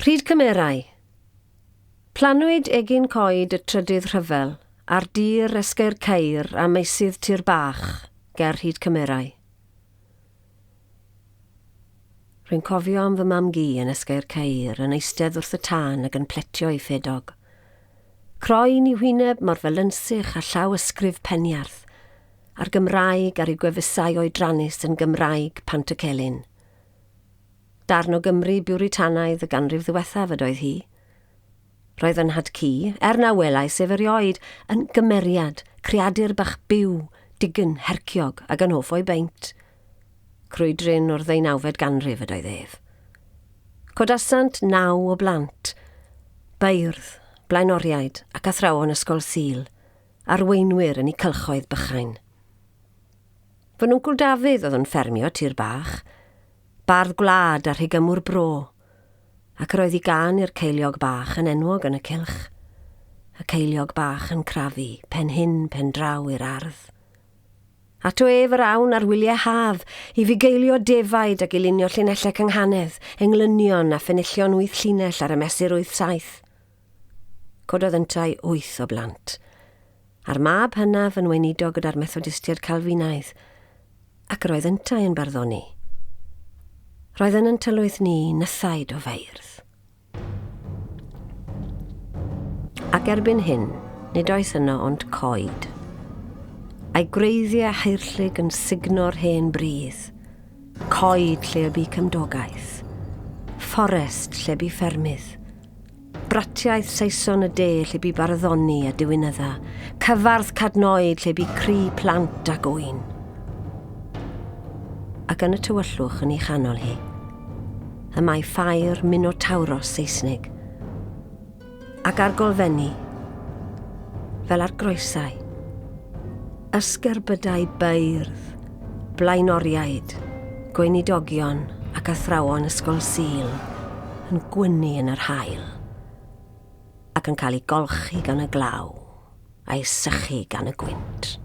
Rhyd Cymerau. Plannwyd egin coed y Trydydd Rhyfel ar dir Esgair Ceir a meysydd tir bach ger Rhyd Cymerau. Rwy'n cofio am fy mam-gu yn Esgair Ceir yn eistedd wrth y tân ac yn pletio ei ffedog. Croen i'w hwyneb mor felynsuch a llaw ysgrif peniarth, a'r Gymraeg ar ei gwefusau oedrannus yn Gymraeg Pantycelyn. Darn o Gymru Biwritanaidd y ganrif ddiwethaf ydoedd hi. Roedd fy nhad-cu, er na welais ef erioed, yn gymeriad, creadur bach byw, digyn, herciog ac yn hoff o'i beint. Crwydryn o'r ddeunawfed ganrif ydoedd ef. Codasant naw o blant, beirdd, blaenoriaid ac athrawon Ysgol Sul, arweinwyr yn eu cylchoedd bychain. Fy nwncwl Dafydd oedd yn ffermio tir bach, bardd gwlad a rhigymwr bro, ac yr oedd i gân i'r ceiliog bach yn enwog yn y cylch. Y ceiliog bach yn crafu, pen hyn, pen draw i'r ardd. Ato ef yr awn ar wyliau haf, i fugeilio defaid ac i lunio llinellau cynghanedd, englynion a phenillion wyth llinell ar y mesur wyth saith. Cododd yntau wyth o blant, a'r mab hynaf yn weinidog gyda'r Methodistiaid Calfinaidd, ac yr oedd yntau yn barddoni. Roedd yn yn tylwyth ni nythaid o feirdd. Ac erbyn hyn, nid oes yno ond coed. A'i gwreiddiau haerllug yn sugno'r hen bridd. Coed lle y bu cymdogaeth. Fforest lle bu ffermydd. Bratiaith Saeson y De lle bu barddoni a diwinydda, cyfarth cadnoid lle bu cri plant ac oen. Ac yn y tywyllwch yn ei chanol hi, y mae ffair Minotauros Seisnig, ac ar golfenni, fel ar groesau, ysgerbydau beirdd, blaenoriaid, gweinidogion ac athrawon Ysgol Sul yn gwynnu yn yr haul ac yn cael eu golchi gan y glaw a'u sychu gan y gwynt.